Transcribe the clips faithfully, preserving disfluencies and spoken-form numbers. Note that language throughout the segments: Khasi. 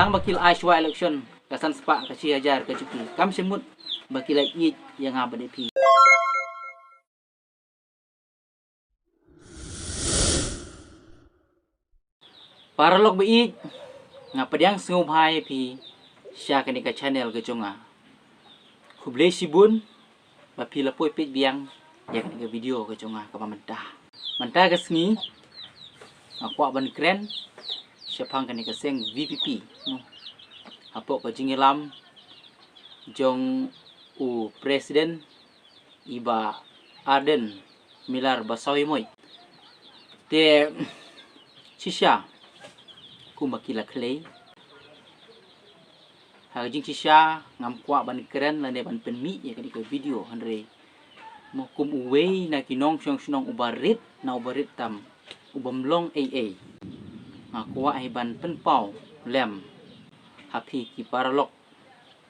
Tang ba ki la ai shuwa election ka san spah ka shi hajar ka jong ki, kam shym mut ba ki la ïeit ïa nga bad ïa phi. Paralok ba ïeit, nga pdiang sngewbha ïa phi sha kane ka channel ka jong nga. Khublei shibun ba phi la poi peit biang ïa kane ka video ka jong nga kaba mynta. Mynta ka sngi nga kwah ban kren shaphang kane ka seng V P P, hapoh ka jingïalam jong u president i Bah Ardent Miller Basaiawmoit. Te shisha, kumba ki la khlei, ha ka jingshisha ngam kwah ban kren lane ban pynmih ïa kane ka video, hynrei mo kum uwei na ki nongshong shnong uba rit, na uba rit tam, u bym long ei ei, nga kwah hi ban pynpaw lem ha phi ki paralok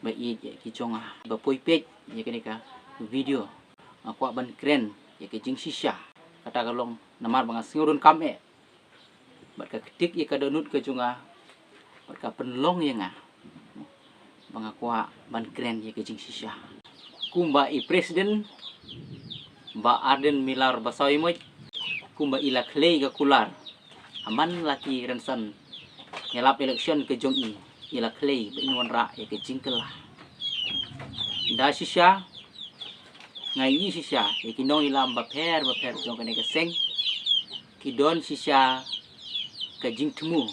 ba ïeit ïa ki jong nga ba poi peit ïa kane ka video. Nga kwah ban kren ïa ka jingshisha, kata ka long namar ba nga sngew donkam eh bad ka ktik ïa ka dohnud ka jong nga bad ka pynlong ïa nga ba nga kwah ban kren ïa ka jingshisha. Kumba i president Bah Ardent Miller Basaiawmoit, kumba i la khlei ka kular ha man la ki rynsan ïalap election ka jong i, i la khlei ba in wanrah ïa ka jingkylla. Da shisha nga ïohi shisha ïa ki nongïalam bapher bapher jong kane ka seng ki don shisha ka jingthmu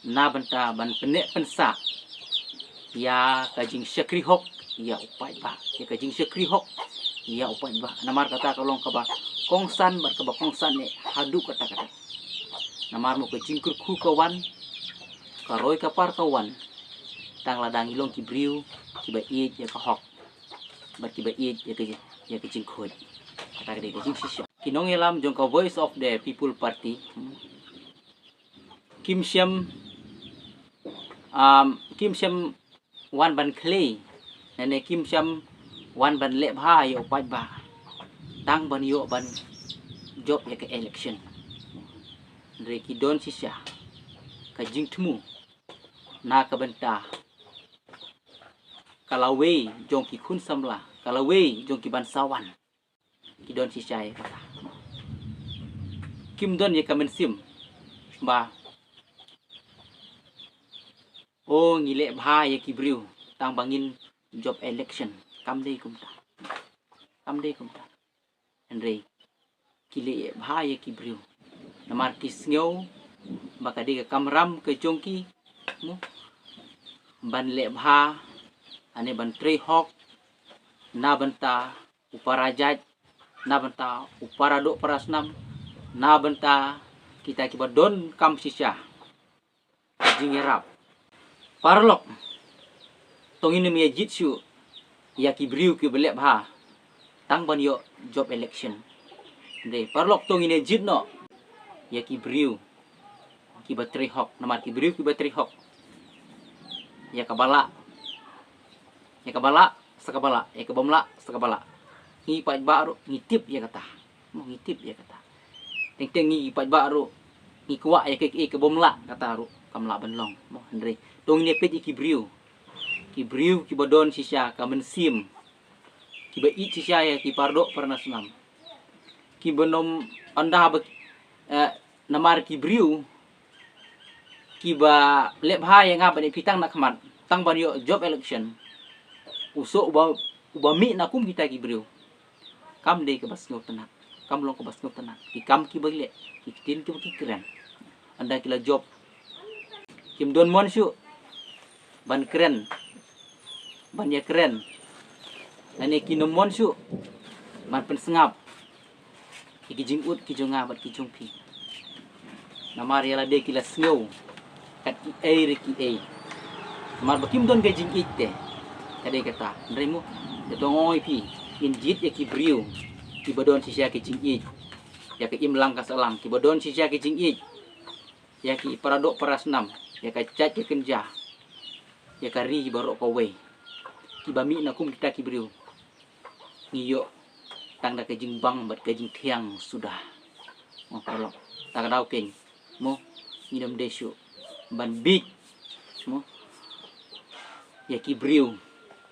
na bynta ban pynneh pynsah ïa ka jingshakri hok ïa u paidbah, ïa ka jingshakri hok ïa u paidbah. Namar kata ka long kaba kongsan bad kaba kongsan eh haduh katta katta. Namar mo ka jingkyrkhu ka wan, ka roi ka par ka wan tang lada ngi long ki briew kiba ïeit ïa ka hok bad kiba ïeit ïa ka, ïa ka jingkhuid. Kata ka dei ka jingshisha. Ki nongïalam jong ka Voice of the People Party, hmm, kim shym, um, kim shym wan ban khlei, ne, ne kim shym wan ban leh bha ïa u paidbah tang ban ïoh ban jop ïa ka election. Hynrei ki don shisha ka jingthmu na ka bynta ka lawei jong ki khun samla, ka lawei jong ki ban sa wan. Ki don shisha ïa kata. Kim don ïa ka mynsiem ba, o, ngi leh bha ïa ki briew tang ba ngin jop election. Kam dei kumta. Kam dei kumta. Hynrei ki leh bha ïa ki briew namar ki sngew ba ka dei ka kamram ka jong ki, mo, ban leh bha, ane ban trei hok na bynta u para jait, na bynta u para doh para snam, na bynta kita kiba donkam shisha ka jingïarap. Paralok, to ngin ym ïa jied shuh ïa ki briew kiba leh bha tang ban ïoh jop election. Hynrei paralok, to ngin ïa jied noh ïa ki briew kiba trei hok, namar ki briew kiba trei hok, ïa kaba lah, ïa kaba lah sa kaba lah, ïa kaba ym lah sa kaba lah. Ngi paidbah ruh ngi tip ïa kata. Mo, ngi tip ïa kata. Teng teng ngi paidbah ruh ngi kwah ïa kaei kaei kaba ym lah, kata ruh kam lah ban long. Mo, hynrei to ngin ïa peit ïa ki briew, ki briew kiba don shisha ka mynsiem, kiba ïeit shisha ïa ki para doh para snam, kiba nym ynda ba, eh, namar ki briew kiba leh bha ïa nga bad ïa phi tang na khmat tang ban ïoh jop election. U soh uba, uba mih na kum kita ki briew kam dei kaba sngewtynnat, kam long kaba sngewtynnat. Ki kam kiba ki leh, ki ktien kiba ki kren, ynda ki la jop kim don mon shuh ban kren, ban ïa kren, lane ki nym mon shuh ban pynsngap ïa ki jingud ki jong nga bad ki jong phi. Namar ïa lade ki la sngew kat kiei re kiei. Namar ba kim don ka jingïeit te, ka dei kata. Hynrei mo, ïa to nga ong ïa phi, ngin jied ïa ki briew kiba don shisha ka jingïeit, ïa ka imlang ka sahlang, kiba don shisha ka jingïeit ïa ki para doh para snam, ïa ka jait ka kynja, ïa ka ri baroh kawei. Kiba mih na kum kita ki briew ngi ïoh tang da ka jingbang bad ka jingthiang suda. Mo paralok, ta ka daw keiñ, mo, ngin ym dei shuh ban bieit Mo? Ïa ki briew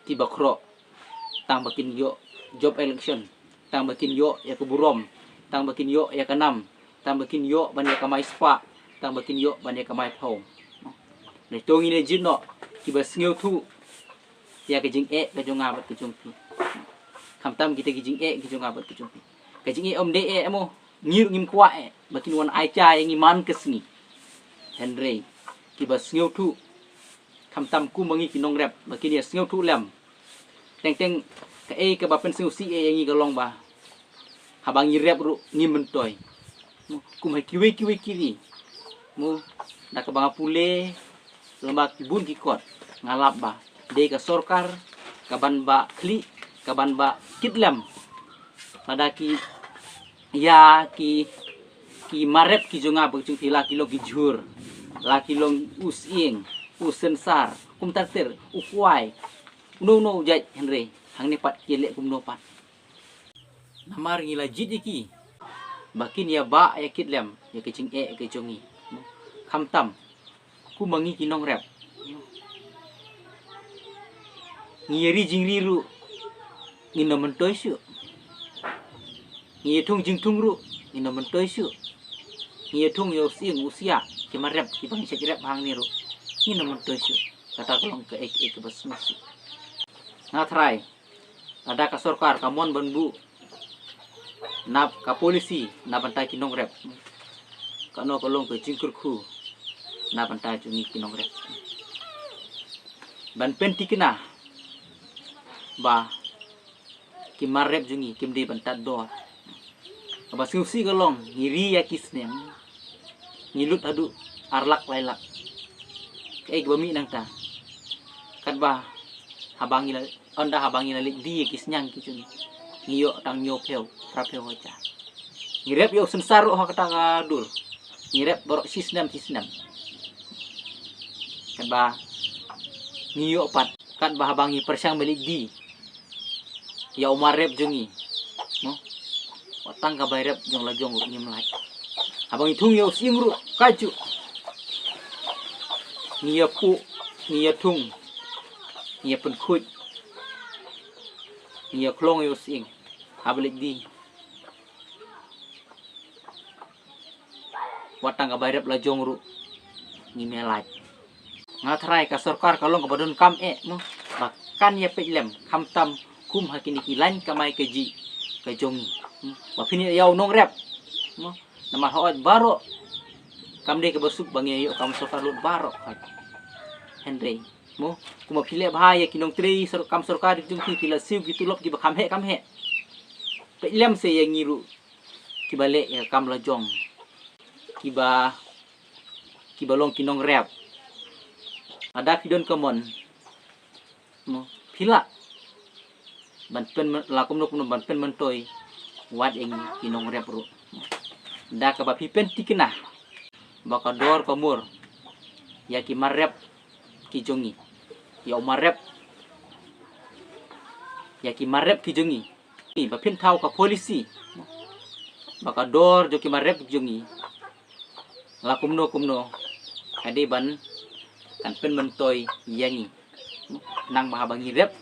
kiba khroh, tang ba kin ïoh job election, tang ba kin ïoh ïa ka burom, tang ba kin ïoh ïa ka nam, tang ba kin ïoh ban ïa kamai spah, tang ba kin ïoh ban ïa kamai phew. Mo? Nangta ngi la jied noh kiba sngewthuh ïa ka jingeh ka jong nga bad ka jong phi. Khamtam kita ki jingeh ka jong nga bad ka jong phi. Ka jingeh ym dei eh mo, ngi ruh ngim kwah eh ba kin wan ai ja ïa ngi man ka sngi. Hynrei kiba sngewthuh, khamtam kum ma ngi ki nongrep, ba kin ïa sngewthuh lem. Teng teng kaei kaba pynsngewsih eh ïa ngi ka long ba haba ngi rep ruh ngim myntoi. Mo, kum ha kiwei kiwei ki ri. Mo, da kaba nga pule lem bad ki bun ki kot, nga lap ba dei ka sorkar ka ban ba khlieh, ka ban ba kit lem. Lada ki, ïa ki, ki mar rep ki jong nga bad jong phi, la ki long ki jhur, la ki long u sying, u synsar, kumta ter, u kwai, uno uno u jait, hynrei hangne pat ki leh kumno pat. Namar ngi la jied ïa ki ba kin ïa bah ïa kit lem ïa ka jingeh ka jong ngi. Khamtam kum ma ngi ki nongrep, ngi ïa ri jingri ruh ngin ym myntoi shuh. Ngi ïa thung jingthung ruh ngin ym myntoi shuh. Ngi ïa thung ïa u sying u syah, ki mar rep kiba ngi shait rep hangne ruh ngin ym myntoi shuh. Kata ka long kaei kaei kaba sngewsih. Nga tharai lada ka sorkar ka mon ban buh na ka policy na bynta ki nongrep, kano ka long ka jingkyrkhu na bynta jong ngi ki nongrep, ban pynthikna ba ki mar rep jong ngi kim dei ban tad dor. Kaba sngewsih ka long ngi ri ïa ki snem, ngi lut haduh ar lak lai lak. Kaei kaba mih nangta? Katba haba ngi la, ynda haba ngi la leit die ïa ki sniang ki jong ngi, ngi ïoh tang hynñiew phew, phra phew hajar. Ngi rep ïa u synsar ruh ha kata ka dur, ngi rep baroh shi snem shi snem. Katba ngi ïoh pat, katba haba ngi pyrshang ban leit die ïa u mar rep jong ngi, mo, wat tang ka bai rep jong la jong ruh ngim lait. Haba ngi thung ïa u sying ruh kajuh, ngi ïa puh, ngi ïa thung, ngi ïa pynkhuid, ngi ïa khlong ïa u sying haba leit die. Wat tang ka bai rep la jong ruh ngim ïa lait. Nga tharai ka sorkar ka long kaba donkam eh, mo, ba kan ïa peit lem, khamtam kum ha kine ki lain kamai kajih ka jong ngi, mo, ba phin ïa u nongrep, mo. Namar hooid baroh kam dei kaba suk ba ngi ïoh kam sorkar lut baroh, hooid. Hynrei, mo, kumba phi leh bha ïa ki nongtrei sor-, kam sorkar ki jong phi, phi la siew ki tulop kiba kham heh kham heh. Peit lem se ïa ngi ruh kiba leh ïa ka kam la jong, kiba, kiba long ki nongrep. Lada phi don ka mon, mo, phi lah ban pyn-, la kumno kumno ban pynmyntoi wat ïa ngi ki nongrep ruh. Da kaba phi pynthikna ba ka dor ka mur ïa ki mar rep ki jong ngi, ïa u mar rep, ïa ki mar rep ki jong ngi, ba phin thaw ka policy ba ka dor jong ki mar rep jong ngi, la kumno kumno ka dei ban kan pynmyntoi ïa ngi. Khnang ba haba ngi rep,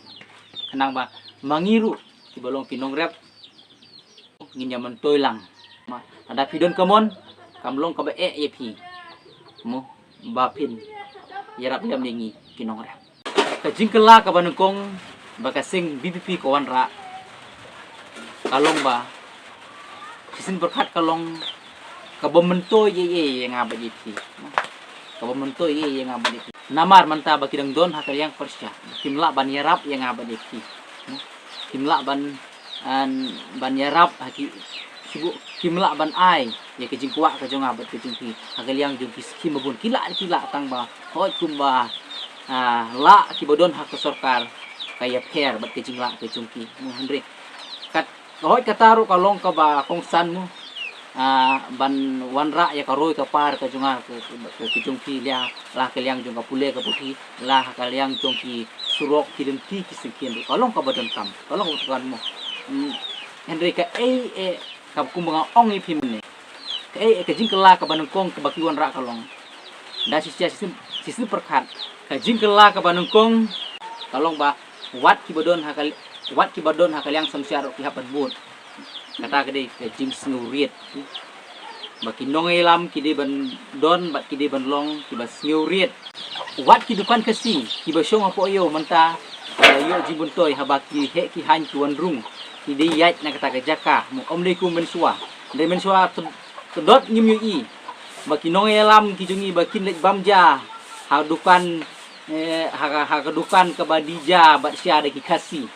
khnang ba ma ngi ruh kiba long ki nongrep ngin ïa myntoi lang. Mo, lada phi don ka mon, kam long kaba eh ïa phi, mo, ba phin ïarap lem ïa ngi ki nongrep. Ka jingkylla kaba nyngkong ba ka seng VPP ka wanrah ka long ba shisien pyrkhat ka long kaba myntoi ei ei ïa nga bad ïa phi, kaba myntoi ei ei ïa nga bad ïa phi. Namar mynta ba ki dang don ha ka liang pyrshah, kim lah ban ïarap ïa nga bad ïa phi, kim lah ban, an, ban ïarap ha ki, shu, kim lah ban ai ïa ka jingkwah ka jong nga bad ka jong phi ha ka liang jong ki skim ba bun. Ki lah, ki lah tang ba hooid kumba, ah, lah kiba don ha ka sorkar ka ïapher bad ka jinglah ka jong ki, mo, hynrei kat, hooid kata ruh ka long kaba kongsan, mo, ah, ban wanrah ïa ka roi ka par ka jong nga, ka, ka, ka jong phi, la ha ka liang jong ka pule ka puthi, la ha ka liang jong ki surok, ki lynti ki syngkien ruh ka long kaba donkam, ka long kaba donkam, mo. Hmm, hynrei kaei eh, ka kumba nga ong ïa phi mynne, kaei eh ka jingkylla kaba nyngkong kaba ki wanrah ka long da shisha shisien Shisien pyrkhat, ka jingkylla kaba nyngkong ka long ba wat kiba don ha ka, wat kiba don ha ka liang samshiar ruh ki hap ban bud. Kata ka dei ka jingsngewrit. Ba ki nongïalam ki dei ban don bad ki dei ban long kiba sngewrit. Wat ki dukan Khasi kiba shong hapoh ïew mynta, ba ïoh jingbuntoi haba ki heh ki haiñ ki wan rung, ki dei ïaid na kata ka jaka, ym dei kum mynshuwa. Hynrei mynshuwa te-, te dot ngim ïohi ba ki nongïalam ki jong ngi ba kin leit bam ja ha dukan, eh, ha ka, ha ka dukan kaba die ja bad shia da ki Khasi.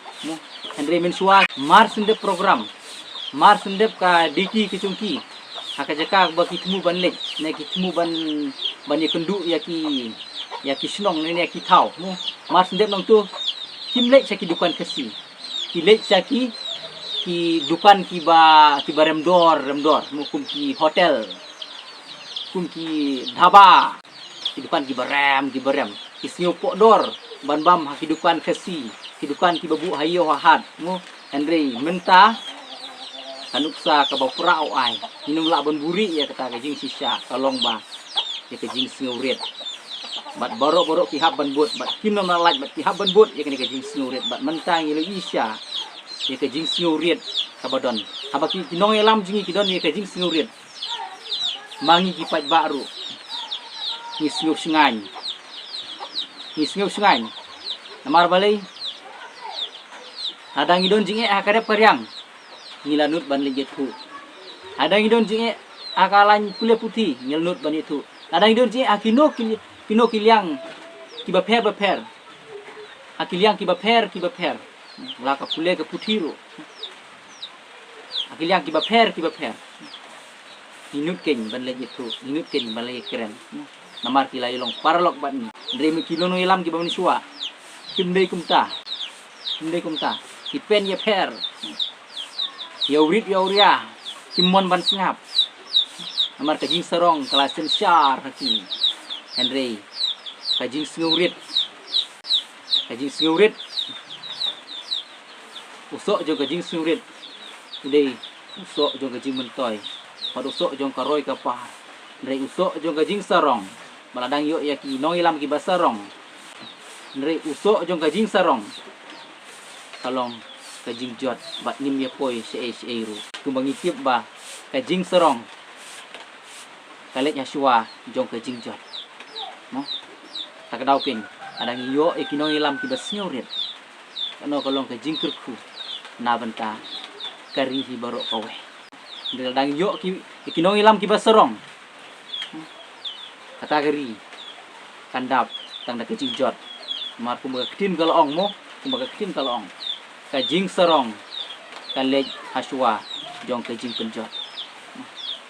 Hynrei mynshuwa mar shen dep program, mar shen dep ka dei ki ki jong ki, ha ka jaka ba ki thmu ban leit, ne ki thmu ban, ban ïakynduh ïa ki, ïa ki shnong ne ïa ki thaw. Mar shen dep nangtu kim leit sha ki dukan Khasi, ki leit sha ki, ki dukan kiba, kiba rem dor rem dor, kum ki hotel, kum ki dhaba, ki dukan kiba rem, kiba rem. Ki sngewpoh dor ban bam ha ki dukan Khasi, ki dukan kiba buh ha ïew ha hat. Hynrei mynta ka nuksa kaba pra u ai, ngim lah ban buhrieh ïa kata ka jingshisha, ka long ba ïa ka jingsngewrit. Bad baroh baroh ki hap ban bud, bad kim nang lait bad ki hap ban bud ïa kane ka jingsngewrit. Bad mynta ngi la ïohi sha ïa ka jingsngewrit kaba don. Haba ki, ki nongïalam jong ngi ki don ïa ka jingsngewrit, ma ngi ki paidbah ruh ngi sngewshngaiñ. Ngi sngewshngaiñ. Namar balei? Lada ngi don jingeh ha ka rep ka riang, ngi la nud ban leit ïathuh. Lada ngi don jingeh ha ka lain pule puthi, ngi la nud ban ïathuh. Lada ngi don jingeh ha kino ki, kino ki liang kiba pher bapher, ha ki liang kiba pher kiba pher, la ka pule ka puthi ruh, ha ki liang kiba pher kiba pher, ngi nud keiñ ban leit ïathuh, ngi nud keiñ ban leit ïakren. Namar ki la ïalong paralok bad ngi. Hynrei ma ki nongïalam kiba mynshuwa, kim dei kumta. Kim dei kumta. Ki pynïapher, ïawrit ïawria, kim mon ban sngap. Namar ka jingsarong ka la synshar ha ki. Hynrei ka jingsngewrit, ka jingsngewrit, u soh jong ka jingsngewrit u dei u soh jong ka jingmyntoi, bad u soh jong ka roi ka par. Hynrei u soh jong ka jingsarong, ba la dang ïoh ïa ki nongïalam kiba sarong. Hynrei u soh jong ka jingsarong ka long ka jingjot, bad ngim ïa poi shaei shaei ruh. Kumba ngi tip ba ka jingsarong ka leit ha shuwa jong ka jingjot. Mo? Ta ka daw keiñ, lada ngi ïoh ïa ki nongïalam kiba sngewrit, kano ka long ka jingkyrkhu na bynta ka ri hi baroh kawei. Hynrei lada ngi ïoh ki, ïa ki nongïalam kiba sarong, kata ka ri kan dap tang da ka jingjot. Namar kumba ka ktien ka la ong mo, kumba ka ktien ka la ong, ka jingsarong ka leit ha shuwa jong ka jingpynjot.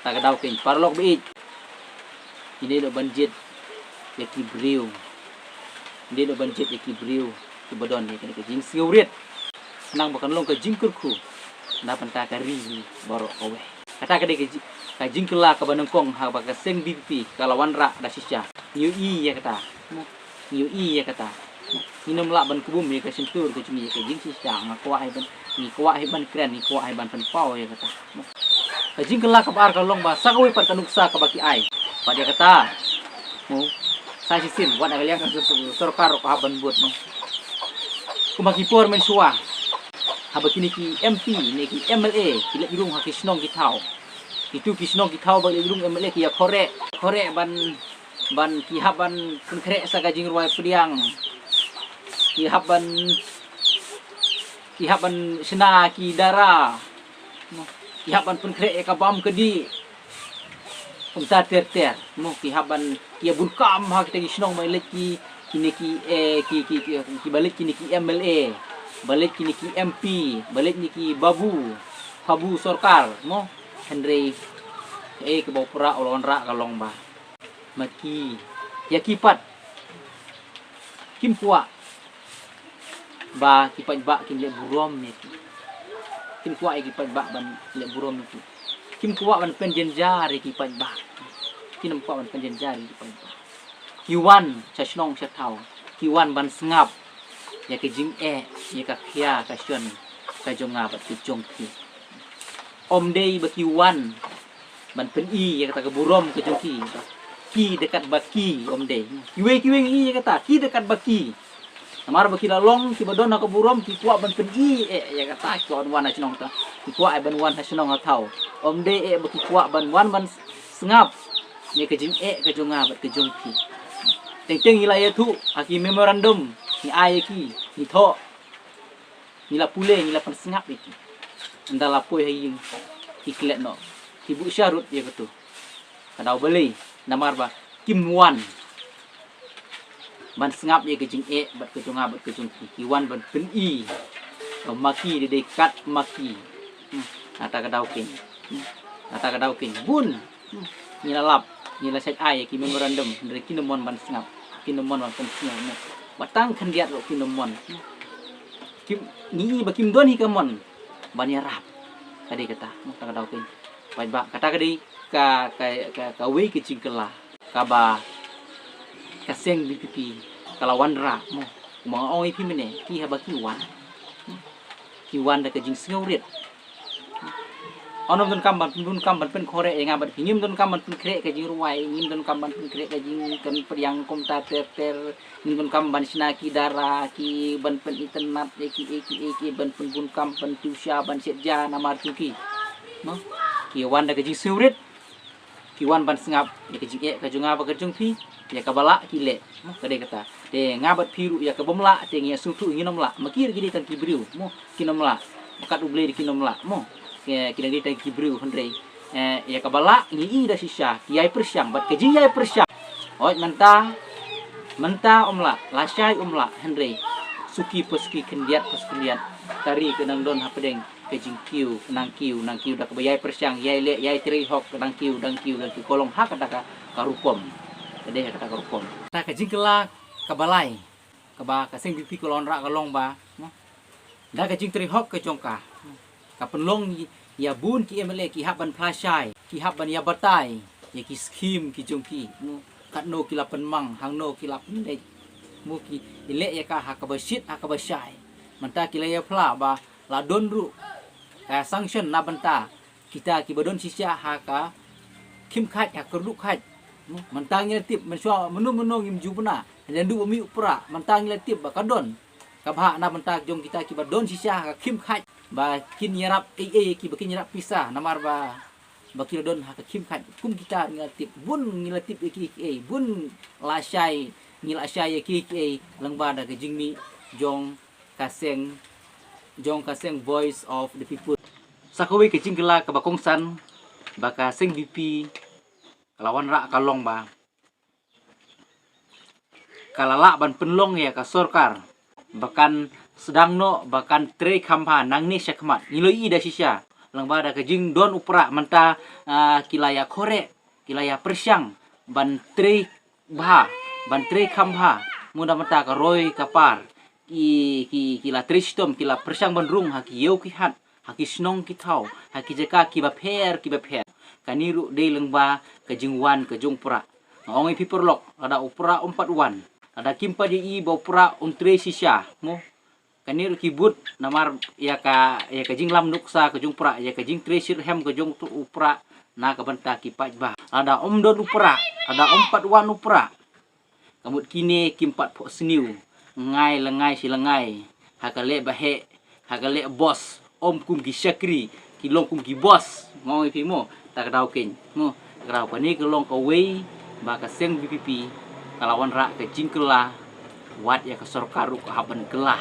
Ta ka daw keiñ paralok baieit, ngin ïa ban jied ïa ki briew, ngin ïa ban jied ïa ki briew kiba don ïa kane ka jingsngewrit, khnang ba kan long ka jingkyrkhu na bynta ka ri hi baroh kawei. Kata ka dei ka ji-, ka jingkylla kaba nyngkong haba ka seng VPP ka la wanrah da shisha. Ngi ïohi ïa kata. Ngi ïohi ïa kata. Ngim lah ban kbum ïa ka shyntur ka jong ngi ïa ka jingshisha. Nga kwah hi ban, ngi kwah hi ban kren, ngi kwah hi ban pynpaw ïa kata. Ka jingkylla kaba ar ka long ba sa kawei pat ka nuksa kaba ki ai, pat ïa kata, mo, sa shisien wat na ka liang ka sor-, sor-, sorkar ruh ka hap ban bud, mo. Kumba ki por mynshuwa, haba kine ki MP ne ki MLA ki leit rung ha ki shnong ki thaw, kitu ki shnong ki thaw ba ki leit rung MLA ki ïa khreh, khreh ban, ban, ki hap ban pynkhreh sa ka jingrwai pdiang, ki hap ban, ki hap ban shna ki dara, ki hap ban pynkhreh ïa ka bam ka dih. Kumta ter ter, mo, ki hap ban, ki ïa bun kam ha kita ki shnong ba leit ki, kine ki, eh, ki, ki, ki, kiba leit kine ki MLA, ba leit kine ki MP, ba leit kine ki babu, babu sorkar, mo. Hynrei, eh, kaba u pra u la wanrah ka long ba, ma ki, ïa ki pat kim kwah ba ki paidbah kin leh burom ïa ki. Kim kwah ïa ki paidbah ban leh burom ïa ki. Kim kwah ban pynjynjar ïa ki paidbah. Kim kwah ban pynjynjar ïa ki paidbah. Ki wan sha shnong sha thaw, ki wan ban sngap ïa ka jingeh, ïa ka khia ka shon ka jong nga bad ka jong phi. Ym dei ba ki wan ban pyni ïa kata ka burom ka jong ki. Ki da katba ki, ym dei. Kiwei kiwei ngi ïohi ïa kata, ki da katba ki. Namar ba ki la long kiba don ha ka burom, ki kwah ban pyni eh ïa kata, ki kwah ban wan ha shnong ta. Ki kwah eh ban wan ha shnong ha thaw. Ym dei eh ba ki kwah ban wan ban sngap ïa ka jingeh ka jong nga bad ka jong phi. Teng teng ngi la ïathuh ha ki memorandum, ngi ai ïa ki, ngi thoh, ngi la pule, ngi la pynsngap ïa ki. Ynda la poi ha ïing, ki klet noh, ki buh sharud ïa katu. Ka daw balei? Namar ba kim wan ban sngap ïa ka jingeh bad ka jong nga bad ka jong phi. Ki wan ban pyni ba ma ki da dei kat ma ki. Hmm. Nata ka daw keiñ. Hmm. Nata ka daw keiñ. Bun. Hmm. Ngi la lap, ngi la shait ai ïa ki memorandum, hynrei kin ym mon ban sngap, kin ym mon ban pynsngew mo. Ba tang khyndiat ruh kin ym mon. Hmm. Kim, ngi i ba kim don hi ka mon ban ïarap. Ka dei kata, mo, kata ka daw keiñ. Paidbah, kata ka dei ka, ka, ka, kawei ka jingkylla kaba ka seng V P P ka la wanrah, mo. Kumba nga ong ïa phi mynne, ki haba ki wan, ki wan da ka jingsngewrit. Ym donkam ban, ym donkam ban pynkhreh ïa nga bad phi, ngim donkam ban pynkhreh ka jingrwai, ngim donkam ban pynkhreh ka jingkren pdiang kumta ter ter, ngim donkam ban shna ki dara, ki ban pynitynnad ïa ki, ïa ki, ïa ki, ban pynbunkam, ban tyrsa, ban shet ja namar jong ki. Mo? Ki wan da ka jingsngewrit, ki wan ban sngap ïa ka jingeh ka jong nga bad ka jong phi, ïa kaba lah ki leh. Mo, ka dei kata. Te nga bad phi ruh ïa kaba ym lah, te ngi ïa sngewthuh ngin ym lah. Ma ki ruh ki dei tang ki briew, mo, kin ym lah. Kat U Blei ruh kin ym lah, mo. Ki, ki dang dei tang ki briew, hynrei, eh, ïa kaba lah ngi i da shisha, ki ïai pyrshang, bad ka jingïai pyrshang. Hooid, mynta, mynta ym lah, lashai ym lah, hynrei suki pa suki, khyndiat pa khyndiat, ka ri ka nang don hapdeng ka jingkiew, nang kiew, nang kiew da kaba ïai pyrshang, ïai leh, ïai trei hok, nang kiew, nang kiew, nang kiew, ka long ha kata ka, ka rukom. Ka dei ha kata ka rukom. Kata ka jingkylla kaba lai kaba ka seng V P P ka la wanrah ka long ba, mo, da ka jingtrei hok ka jong ka, ka pynlong ïa bun ki M L A ki hap ban phla shai, ki hap ban ïa batai ïa ki skhim ki jong ki, mo, katno ki la pynmang, hangno ki la pynleit, mo, ki leh ïa ka ha kaba shit, ha kaba shai. Mynta ki la ïa phla ba la don ruh ka sanction na bynta kita kiba don shisha ha ka khim khait, ha ka kyrduh khait. Mynta ngi la tip, mynshuwa mynno mynno ngim ju bna, hynda duh ba mih u prah, mynta ngi la tip ba ka don ka bhah na bynta jong kita kiba don shisha ha ka khim khait, ba kin ïarap ei ei, kiba kin ïarap pisa, namar ba, ba ki la don ha ka khim khait. Kum kita ngi la tip, bun ngi la tip ïa ki, ki ei, bun lashai, ngi lashai ïa ki, ki ei, lyngba da ka jingmih jong ka seng, jong ka seng Voice of the People. Sa kawei ka jingkylla kaba kongsan ba ka seng V P P ka la wanrah ka long ba ka la lah ban pynlong ïa ka sorkar ba kan sdang noh, ba kan trei kham bha nangne shakhmat. Ngi la ïohi da shisha lyngba da ka jingdon u prah mynta, ah, ki la ïa khreh, ki la ïa pyrshang ban trei bha, ban trei kham bha, mo, da mynta ka roi ka par, ki, ki, ki la trei shitom, ki la pyrshang ban rung ha ki ïew ki hat, ha ki shnong ki thaw, ha ki jaka kiba pher kiba pher. Kane ruh dei lyngba ka jingwan ka jong u prah. Nga ong ïa phi paralok, lada u prah um pat wan, lada kim pat ïohi ba u prah un trei shisha, mo, kane ruh ki bud namar ïa ka, ïa ka jinglam nuksa ka jong u prah, ïa ka jingtrei shitrhem ka jong u prah na ka bynta ki paidbah. Lada um don u prah, lada um pat wan u prah, ka mut kine kim pat phohsniew, ngai lyngngai shi lyngngai ha ka leh ba heh, ha ka leh boss, um kum ki shakri, ki long kum ki boss. Nga ong ïa phi, mo, ta ka daw keiñ, mo, ta ka daw. Kane ka long kawei ba ka seng V P P ka la wanrah ka jingkylla, wat ïa ka sorkar ruh ka hap ban kylla.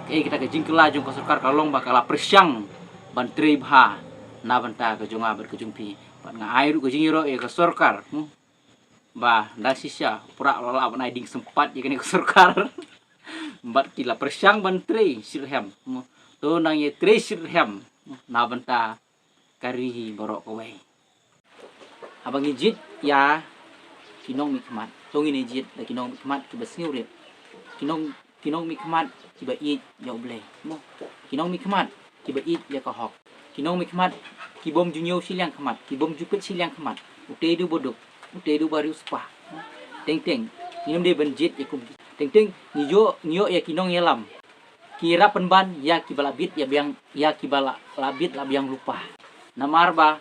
Kaei kata ka jingkylla jong ka sorkar ka long ba ka la pyrshang ban trei bha na bynta ka jong nga bad ka jong phi. Bad nga ai ruh ka jingïaroh ïa ka sorkar, hmm, ba da shisha u prah u la lah ban ai dieng sympat ïa kane ka sorkar. Bad ki la pyrshang ban trei shitrhem, hmm. To nang ïa trei shitrhem, hmm, na bynta ka ri hi baroh kawei. Haba ngi jied ïa ki nongmihkhmat, to ngin ïa jied da ki nongmihkhmat kiba sngewrit, ki nong, ki nongmihkhmat kiba ïeit ïa U Blei, mo. Ki nongmihkhmat kiba ïeit ïa ka hok, ki nongmihkhmat ki bym ju ñiew shiliang khmat, ki bym ju peit shiliang khmat. Utei du ba duk, utei du ba riewspah. Teng teng ngim dei ban jied ïa kum ki. Teng teng ngi ïoh, ngi ïoh ïa ki nongïalam ki ïarap pynban ïa kiba la bit ïa biang, ïa kiba la, la bit la biang lypa. Namar ba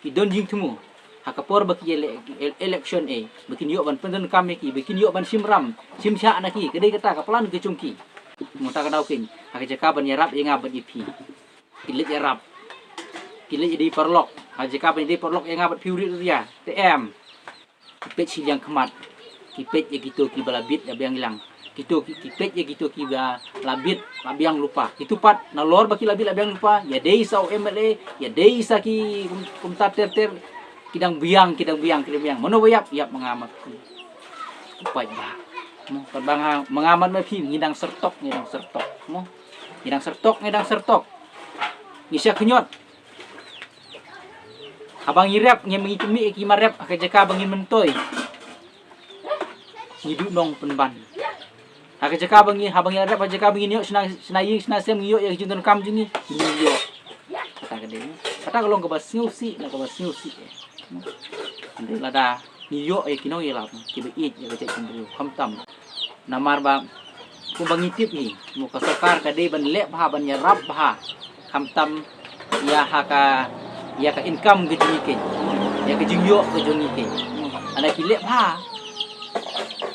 ki don jingthmu, Ha ka por ba ki ele-, ele-, election eh, ba kin ïoh ban pyndonkam ïa ki, ba kin ïoh ban shim ram, shim shah na ki, ka dei kata ka plan ka jong ki. Mo, ta ka daw keiñ, ha ka jaka ban ïarap ïa nga bad ïa phi, ki leit ïarap, ki leit ïadei paralok. Ha ka jaka ban ïadei paralok ïa nga bad phi u rit u ria, te em. Ki peit shiliang khmat, ki peit ïa kito kiba la bit la biang lang. Kito ki, ki peit ïa kito kiba la bit la biang lypa. Kito pat nalor ba ki la bit la biang lypa, ïadei sa u M L A, ïadei sa ki kum-, kumta ter ter, ki dang biang, ki dang biang, ki dang biang. Mano ba ïap, ïap ma nga ma phi. Paidbah. Mo, pat ba nga, ma nga ma phi, ngi dang syrtok, ngi dang syrtok. Mo. Ngi dang syrtok, ngi dang syrtok. Ngi shah khñiot. Haba ngi rep, ngi, ngi mih ki mar rep ha ka jaka ba ngin myntoi, ngi duh nong pynban. Ha ka jaka ba ngi, haba ngi rep ha ka jaka ba ngin ïoh shna, shna ïing shna sem, ngi ïoh ïa ka jingdonkam jong ngi, ngi ïoh. Kata ka dei, kata ka long kaba sngewsih na kaba sngewsih eh. Hynrei lada ngi ïoh ïa ki nongïalam kiba ïeit ïa ka jaitbynriew, khamtam. Namar ba kumba ngi tip hi, mo, ka sorkar ka dei ban leh bha, ban ïarap bha, khamtam ïa ha ka, ïa ka income ka jong ngi keiñ, ïa ka jingïoh ka jong ngi keiñ. Lada ki leh bha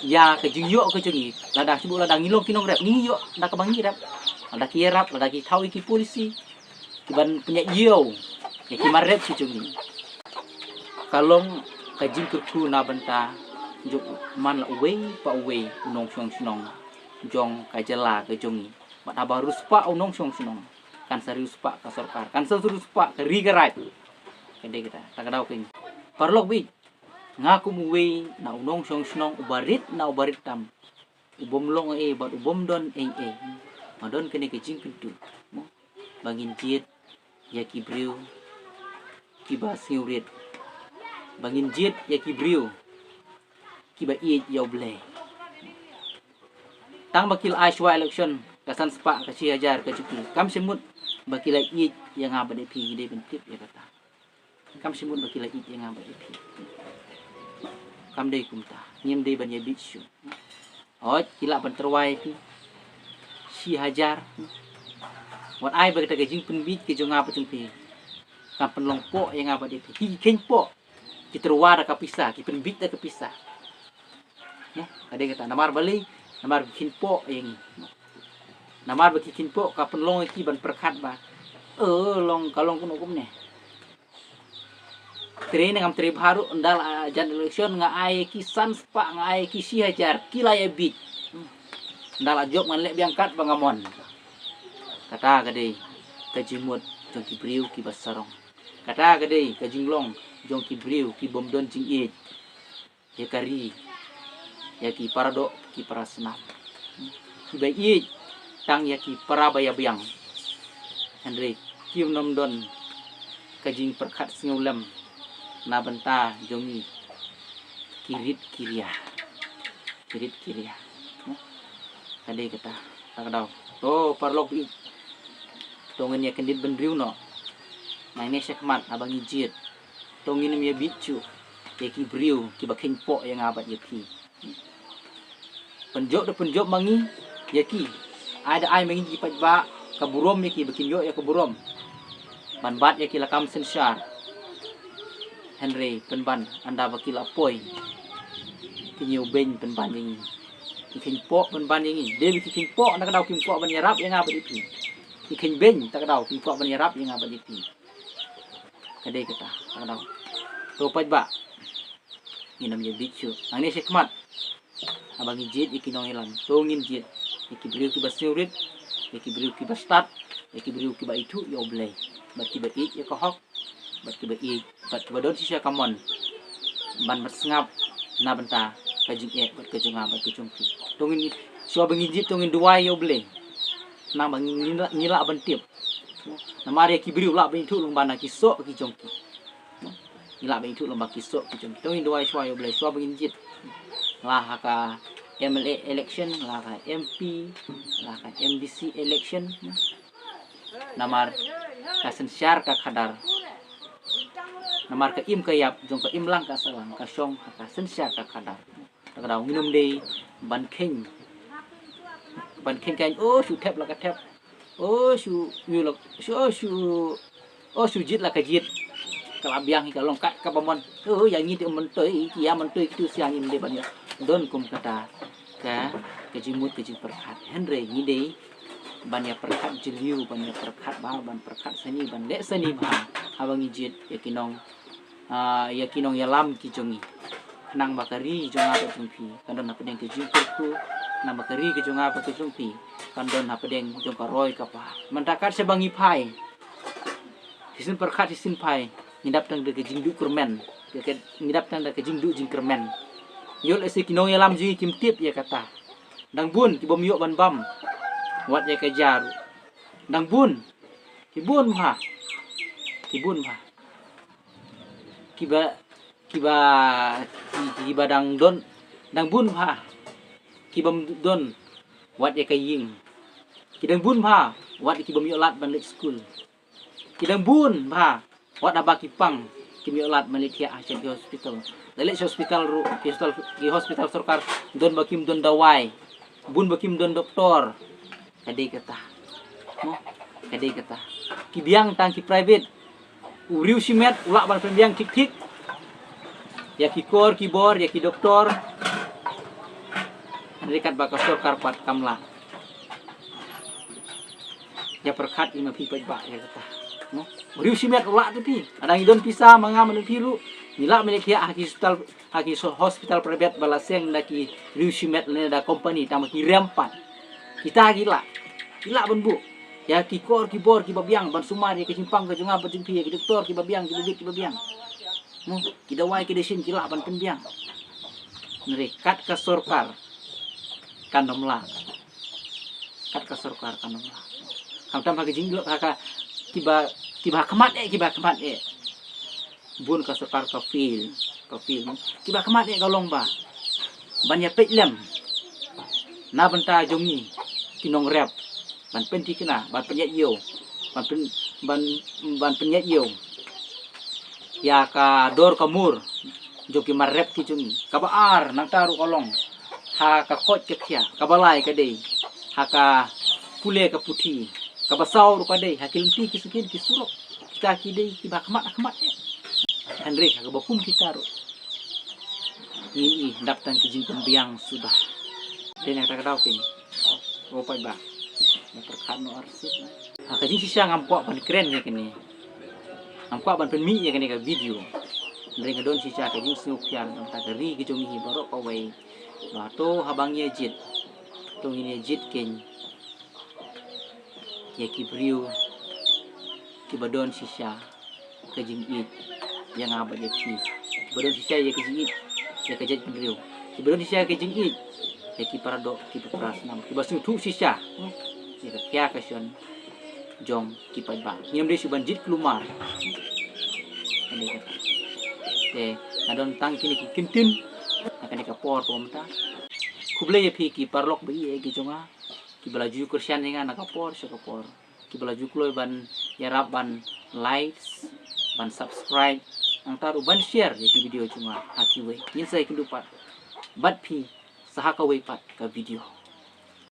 ïa ka jingïoh ka jong ngi, lada, shu lada ngi long ki nongrep, ngi ïoh da kaba ngi rep. Lada ki ïarap, lada ki thaw ïa ki policy kiban pynïaid ïew ïa ki mar rep ki jong ngi, ka long ka jingkyrkhu na bynta jong man la uwei pa uwei u nongshong shnong jong ka jylla ka jong ngi. Bad haba riewspah u nongshong shnong, kan sa riewspah ka sorkar, kan sa riewspah ka ri ka raid. Ka dei kata, ta ka daw keiñ. Paralok baieit, nga kum uwei na u nongshong shnong uba rit na uba rit tam, u bym long ei bad u bym don ei ei, nga don kane ka jingkyntu, mo, ba ngin jied ïa ki briew kiba sngewrit, ba ngin jied ïa ki briew kiba ïeit ïa U Blei. Tang ba ki la ai shuwa election ka san spah, ka shi hajar, ka jong ki, kam shym mut ba ki la ïeit ïa nga bad ïa phi, ngi dei ban tip ïa kata. Kam shym mut ba ki la ïeit ïa nga bad ïa phi. Kam dei kumta. Ngim dei ban ïabit shuh. Hooid, ki lah ban tyrwa ïa phi shi hajar. Wat ai ba kata ka jingpynbit ka jong nga bad jong phi kan pynlong poh ïa nga bad ïa phi. Ki kheiñ poh. Ki tyrwa da ka pisa, ki pynbit da ka pisa. Mo, ka dei kata, namar balei? Namar ba ki kheiñ poh ïa ngi. Namar ba ki kheiñ poh ka pynlong ïa ki ban pyrkhat ba, eh, long, ka long kumno kumne. Trei ne ngam trei bha ruh, ynda la jan election nga ai ki san spah, nga ai ki shi hajar, ki la ïabit. Ynda la jop ngan leh biang katba nga mon. Kata ka dei ka jingmut jong ki briew kiba sarong. Kata ka dei ka jinglong jong ki briew ki bym don jingïeit ïa ka ri, ïa ki paradoh, ki parasnam. Kiba ïeit tang ïa ki para ba ïabiang. Hynrei kim nym don ka jingpyrkhat sngewlem na bynta jong ngi ki rit ki ria. Ki rit ki ria. Ka dei kata, ta ka daw. To paralok baieit, to ngin ïa kyndit bynriew noh. Nangne shakhmat haba ngi jied, to ngin ym ïabit shuh ïa ki briew kiba kheiñ poh ïa nga bad ïa phi. Pynjop da pynjop ma ngi ïa ki, ai da ai ma ngi ki paidbah ka burom ïa ki, ba kin ïoh ïa ka burom ban bat ïa ki lakam synshar. Hynrei pynban ynda ba ki la poi, ki ñiew beiñ pynban ïa ngi. Ki kheiñ poh pynban ïa ngi. Dei ba ki kheiñ poh, na ka daw kim kwah ban ïarap ïa nga bad ïa phi. Ki kheiñ beiñ, ta ka daw kim kwah ban ïarap ïa nga bad ïa phi. Ka dei kata, ta ka daw. To paidbah, ngin ym ïabit shuh. Nangne shakhmat haba ngi jied ïa ki nongïalam, to ngin jied ïa ki briew kiba sngewrit, ïa ki briew kiba stad, ïa ki briew kiba ithuh ïa U Blei, bad kiba ïeit ïa ka hok, bad kiba ïeit, bad kiba don shisha ka mon ban mat sngap na bynta ka jingeh bad ka jong nga bad ka jong phi. To ngin, shuwa ba ngin jied, to ngin duwai ïa U Blei. Namar ba ngi, ngi lah, ngi lah ban tip. Namar ïa ki briew lah ban ithuh lyngba na ki soh ki jong ki. Ngi lah ban ithuh lyngba ki soh ki jong ki. To ngin duwai shuwa ïa U Blei shuwa ba ngin jied. La ha ka M L A election, la ha ka M P, la ha ka M D C election. Namar ka synshar ka khadar. Namar ka im ka ïap jong ka imlang ka sahlang ka shong ha ka synshar ka khadar. Ta ka daw ngin ym dei ban kheiñ, ban kheiñ kheiñ, oh, shu thep la ka thep. Oh, shu, ïa la, shu, oh, shu, oh, shu jied la ka jied. Ka la biang hi ka long kat kaba mon. Oh, ïa ngi te mon toi, ïa mon toi kitu sha ngim dei ban ïa don kum kata ka, ka jingmut ka jingpyrkhat. Hynrei ngi dei ban ïa pyrkhat jylliew, ban ïa pyrkhat bha, ban pyrkhat sani, ban leh sani bha. Haba ngi jied ïa ki nong, ah, ïa ki nongïalam ki jong ngi. Khnang ba ka ri jong nga bad jong phi kan don hapdeng ka jingkyrkhu, khnang ba ka ri ka jong nga bad ka jong phi kan don hapdeng jong ka roi ka par. Mynta kat shaba ngi phai, shisien pyrkhat shisien phai, ngi dap tang da ka jingduh kyrmen, ka, ka, ngi dap tang da ka jingduh jingkyrmen. Ïoh lehse ki nongïalam jong ngi kim tip ïa kata. Dang bun ki bym ïoh ban bam wat ïa ka ja ruh. Dang bun, ki bun bha, ki bun bha. Kiba, kiba, ki, kiba dang don, dang bun bha ki bym don wat ïa ka ïing. Ki dang bun bha wat ki bym ïoh lad ban leit skul. Ki dang bun bha wat haba ki pang kim ïoh lad ban leit thiah ha ki hospital. Da leit sha hospital ruh, ki hospital, ki hospital sorkar don ba kim don dawai, bun ba kim don doktor. Ka dei kata. Mo? Ka dei kata. Ki biang tang ki private. U riew shimet u lah ban pynbiang thik thik ïa ki kor ki bor, ïa ki doktor. Hynrei katba ka sorkar pat kam lah. Ïa pyrkhat ïa ma phi paidbah ïa kata. Mo? U riew shimet u lah te phi. Lada ngi don pisa ma nga ma phi ruh, ngi lah ban leit thiah ha ki hospital, ha ki so-, hospital private ba la seng da ki riew shimet lane da company, tang ba ki rem pat. Kita ki lah, ki lah ban buh ïa ki kor ki bor kiba biang ban sumar ïa ki jingpang ka jong nga bad jong phi, ïa ki doktor kiba biang, kiba bit kiba biang. Mo, ki dawai ki dashin ki lah ban pynbiang. Hynrei kat ka sorkar kan ym lah. Kat ka sorkar kan ym lah. Khamtam ha ka jinglong ha ka, kiba, kiba khmat eh, kiba khmat eh. Bun ka sorkar ka fail, ka fail. Kiba khmat eh ka long ba ban ïa peit lem na bynta jong ngi ki nongrep, ban pynthikna, ban pynïaid ïew, ban pyn, ban, ban pynïaid ïew ïa ka dor ka mur jong ki mar rep ki jong ngi. Kaba ar nangta ruh ka long ha ka koit ka khiah. Kaba lai ka dei ha ka pule ka puthi. Kaba saw ruh ka dei ha ki lynti ki skin ki surok. Kita ki dei kiba khmat khmat eh. Hynrei ha kaba kum kita ruh ngi i dap tang ki jingpynbiang suda. Dei na kata ka daw keiñ. O paidbah, ïa pyrkhat noh arsien. Ha ka jingshisha ngam kwah ban kren ïa kane. Ngam kwah ban pynmih ïa kane ka video. Hynrei nga don shisha ka jingsngewkhia na ka bynta ka ri ka jong ngi baroh kawei. Ba to haba ngi ïa jied, to ngin ïa jied keiñ ïa ki briew kiba don shisha ka jingïeit ïa nga bad ïa phi. Kiba don shisha ïa ka jingïeit ïa ka jaitbynriew. Kiba don shisha ka jingïeit ïa ki paradoh, ki para snam, kiba sngewthuh shisha ïa ka khia ka shon jong ki paidbah. Ngim dei shuh ban jied kulmar. Te nga don tang kine ki kyntien ha kane ka por kaba mynta. Khublei ïa phi ki paralok ba ïeit ki jong nga, kiba la ju kyrshan ïa nga na ka por sha ka por, kiba la ju kloi ban ïarap ban like, ban subscribe, nangta ruh ban share ïa ki video jong nga ha kiwei. Ngin sa ïakynduh pat bad phi sa ha kawei pat ka video.